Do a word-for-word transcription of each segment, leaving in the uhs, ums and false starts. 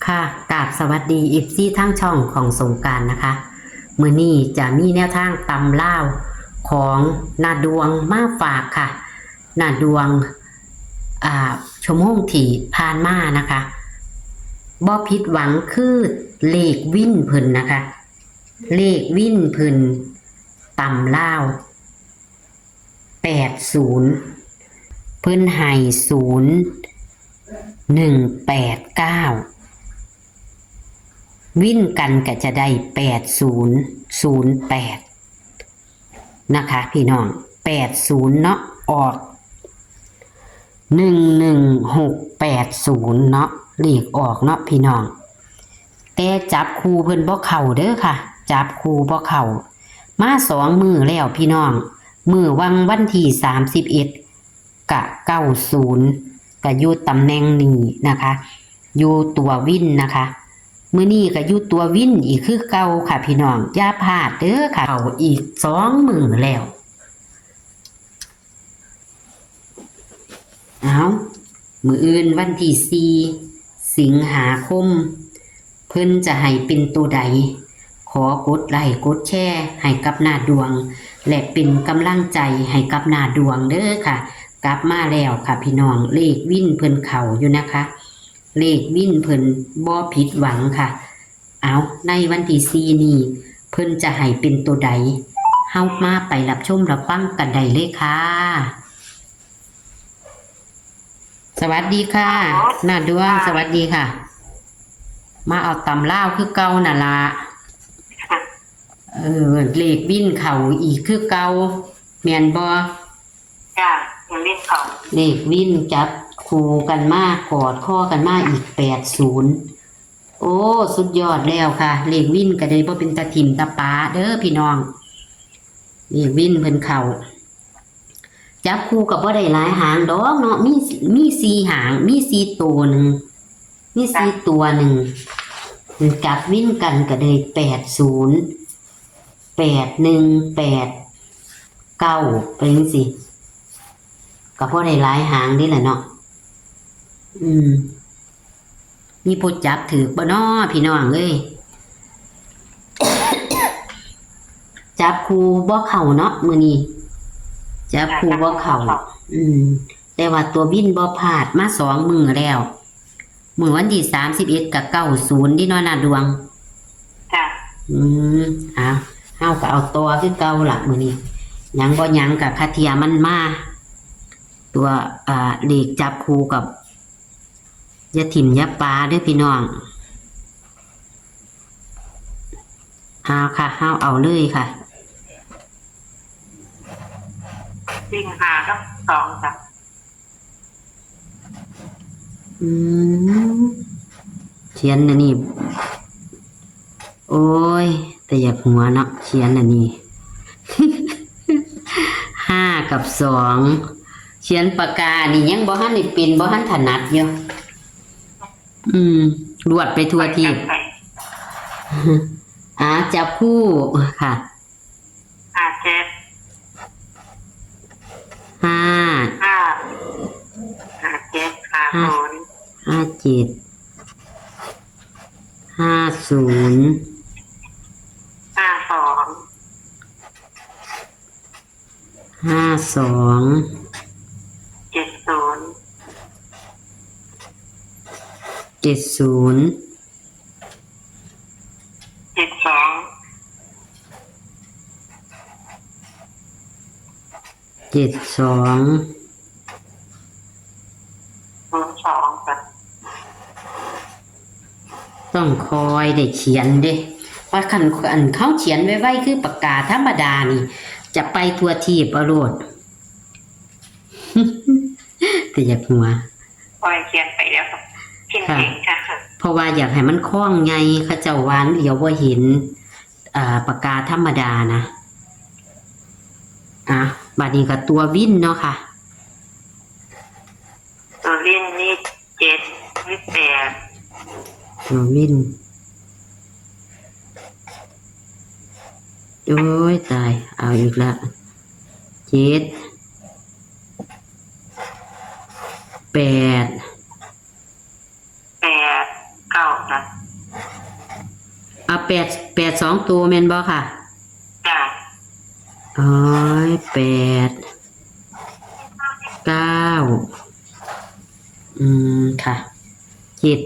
ค่ะ กราบสวัสดี เอฟซี ทางช่องของสงกรานต์นะคะ มื้อนี้จะมีแนวทางตำลาวของน้าดวงมาฝากค่ะ น้าดวง อ่า ชั่วโมงที่ผ่านมานะคะ บ่ผิดหวังคือเลขวินเพิ่นนะคะ เลขวินเพิ่นตำลาว แปดศูนย์ เพิ่นให้ ศูนย์หนึ่งแปดเก้า วินกันก็จะได้ แปดศูนย์ศูนย์แปด นะคะพี่น้อง แปดศูนย์ เนาะ ออก หนึ่งหนึ่งหกแปดศูนย์ เนาะ เลขออกเนาะพี่น้อง แต่จับคู่เพิ่นบ่เข้าเด้อค่ะ จับคู่บ่เข้า มาสองมื้อแล้วพี่น้อง มื้อวังวันที่สามสิบเอ็ด กะ เก้าศูนย์ กะอยู่ตำแหน่งนี้นะคะ อยู่ตัววินนะคะ มื้อนี้กะอยู่ตัววินอีกคือเก่าค่ะพี่น้อง อย่าพลาดเด้อค่ะ เข้าอีกสองมื้อแล้ว เอา มื้ออื่นวันที่สี่ สิงหาคม เพิ่นจะให้เป็นตัวใด ขอกดไลค์กดแชร์ให้กับน้าดวง และเป็นกำลังใจให้กับน้าดวงเด้อค่ะ กลับมาแล้วค่ะพี่น้อง เลขวินเพิ่นเข้าอยู่นะคะ เลขวินเพิ่นบ่ผิดหวังค่ะ เอา ในวันที่สี่นี้ เพิ่นจะให้เป็นตัวใด เฮามาไปรับชมรับฟังกันได้เลยค่ะ สวัสดีค่ะ ฮัลโหล น้าดวง ค่ะ สวัสดีค่ะ มาเอาตำลาวคือเก่านั่นล่ะ ค่ะ เออ เลขวินเข้าอีกคือเก่า แม่นบ่ จ้ะ เลขวินเข้า เลขวินจับคู่กันมา กอดคอกันมาอีก แปดศูนย์ โอ้ สุดยอดแล้วค่ะ เลขวินก็ได้บ่เป็นตาถิ่มตาปาเด้อพี่น้อง เลขวินเพิ่นเข้า จับคู่ก็บ่ได้หลายหางดอกเนาะ มี มีสี่หาง มีสี่ตัวหนึ่ง มีสี่ตัวหนึ่ง จับวินกันก็ได้ แปดศูนย์ แปดหนึ่ง แปดเก้า ไปจั่งซี้ ก็พอได้หลายหางเด้ล่ะเนาะ อืม มีผู้จับถืกบ่น้อพี่น้องเอ้ย จับคู่บ่เข้าเนาะมื้อนี้ จับคู่บ่เข้า อืม แต่ว่าตัววินบ่พลาดมาสองมื้อแล้ว มื้อวันที่สามสิบเอ็ดกับเก้าศูนย์นี่เนาะน้าดวง จ้ะ อืม เอา เฮาก็เอาต่อคือเก่าล่ะมื้อนี้ หยังบ่หยังก็คาเทียมันมา ตัว อ่า เลขจับคู่กับ อย่าถิ่มอย่าปาเด้อพี่น้อง เอาค่ะ เฮาเอาเลยค่ะ วิ่งห้ากับสองจ้ะ อืม เขียนอันนี้ โอ้ย แต่อยากหัวเนาะ เขียนอันนี้ ห้ากับสอง เขียนปากกานี่ยังบ่ทันได้เป็น บ่ทันถนัดอยู่ อืม รวดไปทั่วทีป อ่า จับคู่ค่ะ ห้าเจ็ด ห้า ห้า ห้าเจ็ด ห้าศูนย์ ห้าเจ็ด ห้าศูนย์ ห้าสอง ห้าสอง เจ็ดศูนย์ เจ็ดศูนย์ เจ็ดสอง เจ็ดสอง ศูนย์สอง ค่ะ ต้องคอยได้เขียนเด้ ว่าคันอันเขาเขียนไวๆ คือปากกาธรรมดานี่ จะไปทั่วทีปเอาโลด แต่อยากหัว คอยเขียนไปแล้วค่ะ เขียนเก่งค่ะ เพราะว่าอยากให้มันคล่องไง เขาเจ้าว่าเหลียวบ่เห็น อ่า ปากกาธรรมดานะ อ่ะ บัดนี้ก็ตัววินเนาะค่ะ ตัววินมีเจ็ด มีแปด ตัววิน โอ้ย ตาย เอาอีกละ เจ็ด แปด แปดเก้า จ้ะ แปด แปดสองตัวแม่นบ่ค่ะ จ้ะ อ๋อ แปดเก้า อืม ค่ะ เจ็ด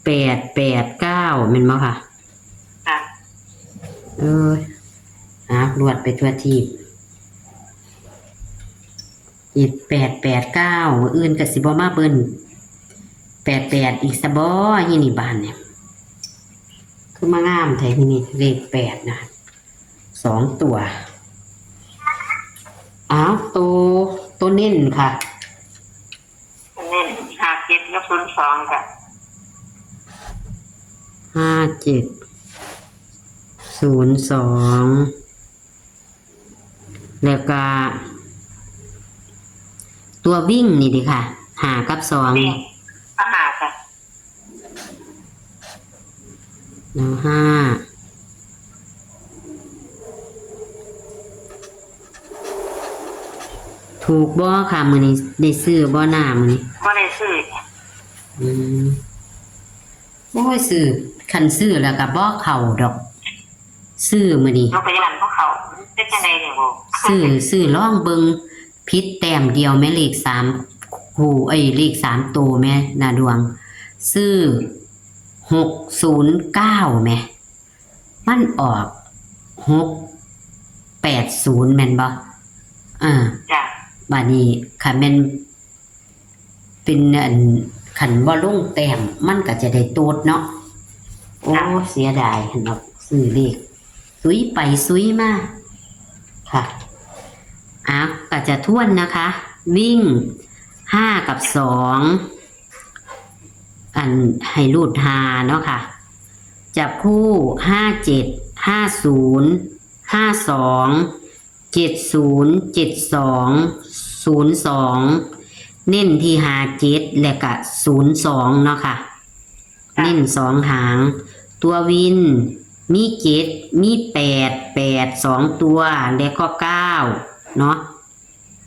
แปดแปดเก้า แม่นบ่ค่ะ ค่ะ เอ้ย อ่ะ รวดไปทั่วทีป เจ็ดแปดแปดเก้า มื้ออื่นก็สิบ่มาเบิ่น แปดแปด อีกซะบ่ อีนี่บาดนี่ คือมางามแท้อีนี่ เลขแปดนะ สองตัว อ้าว โต โตเน้นค่ะ เน้น ห้าเจ็ด กับ ศูนย์สอง ค่ะ ห้าเจ็ด ศูนย์สอง แล้วก็ ตัววิ่งนี่เด้ค่ะ ห้ากับสอง วิ่ง เอาห้าค่ะ เอาห้า ถูกบ่ค่ะ มื้อนี้ได้ซื้อบ่น้ามื้อนี้ บ่ได้ซื้อ อืม โอ้ย ซื้อ คันซื้อแล้วก็บ่เข้าดอก ซื้อมื้อนี้ นกกระยานบ่เข้า เป็นจังใด๋นี่บ่ ซื้อ ซื้อลองเบิ่ง ผิดแต้มเดียวแหม เลขสามคู่ เอ้ย เลขสามโตแหม น้าดวง ซื้อ หกศูนย์เก้า แหม มันออก หกแปดศูนย์ แม่นบ่ อ่า จ้ะ บาดนี้ คันแม่น เป็นอัน คันบ่ลงแต้ม มันก็จะได้โตดเนาะ โอ้ จ้ะ เสียดายหั่นดอก ซื้อเลข ซุยไปซุยมา ค่ะ อ่ะ ก็จะทวนนะคะ วิ่ง ห้า กับ สอง อัน ให้รูด ห้า เนาะค่ะ จับคู่ ห้าเจ็ด ห้าศูนย์ ห้าสอง เจ็ดศูนย์ เจ็ดสอง ศูนย์สอง เน้นที่ ห้าเจ็ด และก็ ศูนย์สอง เนาะค่ะ ค่ะ เน้นสองหาง ตัววิน มี เจ็ด มี แปด แปด สองตัว และก็ เก้า เนาะ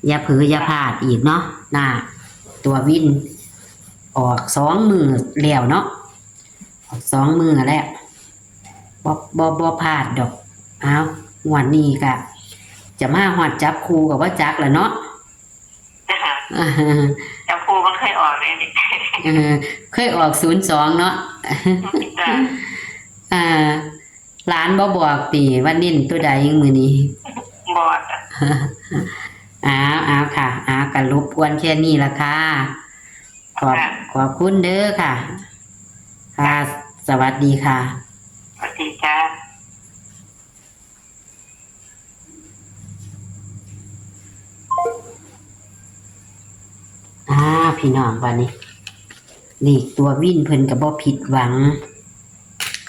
อย่าเผลออย่าพลาดอีกเนาะ น่ะ ตัววิน ออกสองมื้อแล้วเนาะ ออกสองมื้อแล้ว บ่ บ่ บ่พลาดดอก เอา งวดนี้ก็ จะมาฮอดจับคู่ก็บ่จักแล้วเนาะ จ้ะ จับคู่มันเคยออกเลยนี่ เออ เคยออก ศูนย์สอง เนาะ จ้ะ อ่า หลานบ่บอกติว่าเน้นตัวใดมื้อนี้ บ่จ้ะ อ้าว อ้าวค่ะ อ้าว ก็รบกวนแค่นี้ล่ะค่ะ ขอบ ค่ะ ขอบคุณเด้อค่ะ ค่ะ สวัสดีค่ะ สวัสดีจ้า อ่า พี่น้อง บัดนี้ เลขตัววินเพิ่นก็บ่ผิดหวัง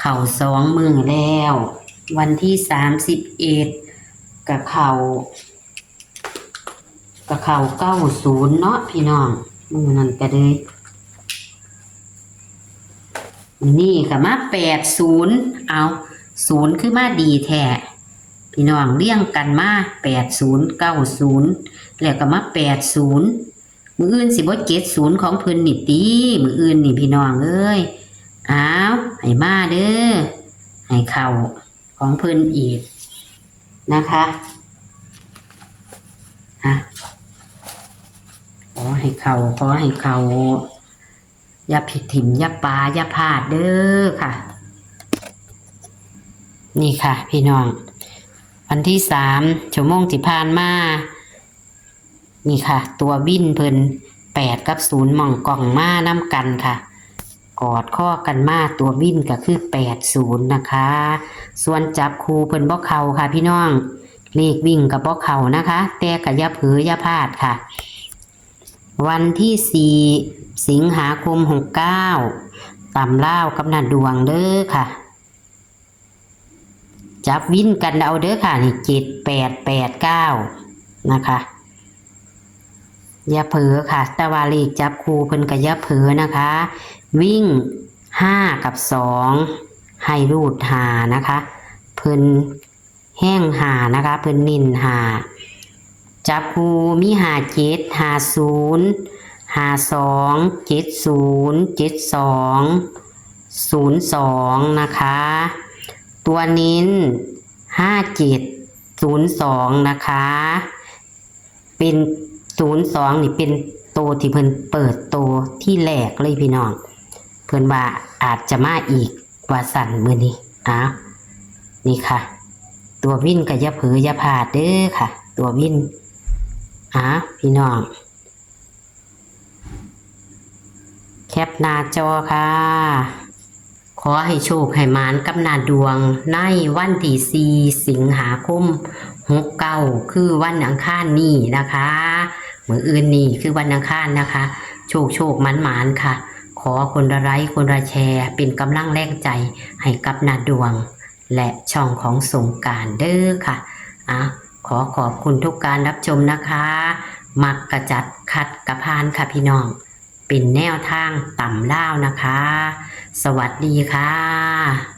เข้าสองมื้อแล้ว วันที่ สามสิบเอ็ด ก็เข้า ก็เข้า เก้าศูนย์ เนาะพี่น้อง มื้อนั้นก็เลย มื้อนี้ก็มา แปดศูนย์ เอา ศูนย์ คือมาดีแท้ พี่น้อง เรียงกันมา แปดศูนย์ เก้าศูนย์ แล้วก็มา แปดศูนย์ มื้ออื่นสิบ่ เจ็ดศูนย์ ของเพิ่นนี่ติ มื้ออื่นนี่พี่น้องเอ้ย อ้าว ให้มาเด้อ ให้เข้า ของเพิ่นอีกนะคะ อ่ะ ขอให้เข้า ขอให้เข้า อย่าผิดถิ่ม อย่าปา อย่าพลาดเด้อค่ะ นี่ค่ะ พี่น้อง วันที่ สาม ชั่วโมงที่ผ่านมา นี่ค่ะ ตัววินเพิ่น แปด กับ ศูนย์ หม่องกล้องมานำกันค่ะ กอดคอกันมา ตัววินก็คือ แปดศูนย์ นะคะ ส่วนจับคู่เพิ่นบ่เข้าค่ะพี่น้อง เลขวิ่งก็บ่เข้านะคะ แต่ก็อย่าเผลออย่าพลาดค่ะ วันที่ สี่ สิงหาคม หกเก้า ตำลาวกับน้าดวงเด้อค่ะ จับวินกันเอาเด้อค่ะ นี่ เจ็ดแปดแปดเก้า นะคะ อย่าเผลอค่ะ แต่ว่าเลขจับคู่เพิ่นก็อย่าเผลอนะคะ วิ่ง ห้า กับ สอง ให้รูด ห้า นะคะ เพิ่นแฮ่ง ห้า นะคะ เพิ่นเน้น ห้า จับคู่มี ห้าเจ็ด ห้าศูนย์ ห้าสอง เจ็ดศูนย์ เจ็ดสอง ศูนย์สอง นะคะ ตัวเน้นห้าเจ็ดศูนย์สองนะคะ เป็นศูนย์สองนี่เป็นโตที่เพิ่นเปิดโตที่แรกเลยพี่น้อง เพิ่นว่าอาจจะมาอีกว่าสั่นมื้อนี้อ้าวนี่ค่ะ ตัววินก็อย่าเผลออย่าพลาดเด้อค่ะ ตัววินอ้าวพี่น้อง แคปหน้าจอค่ะ ขอให้โชคให้หมานกับนาดวงในวันที่สี่สิงหาคมหกเก้า คือวันอังคารนี้นะคะ มื้ออื่นนี้คือวันอังคารนะคะ โชคโชคหมานหมานค่ะ ขอคนละไลค์คนละแชร์เป็นกำลังแรงใจให้กับนาดวง และช่องของสงกรานต์เด้อค่ะอ่ะ ขอขอบคุณทุกการรับชมนะคะ มักกะจัดขัดกะพานค่ะพี่น้อง เป็นแนวทางตำลาวนะคะ สวัสดีค่ะ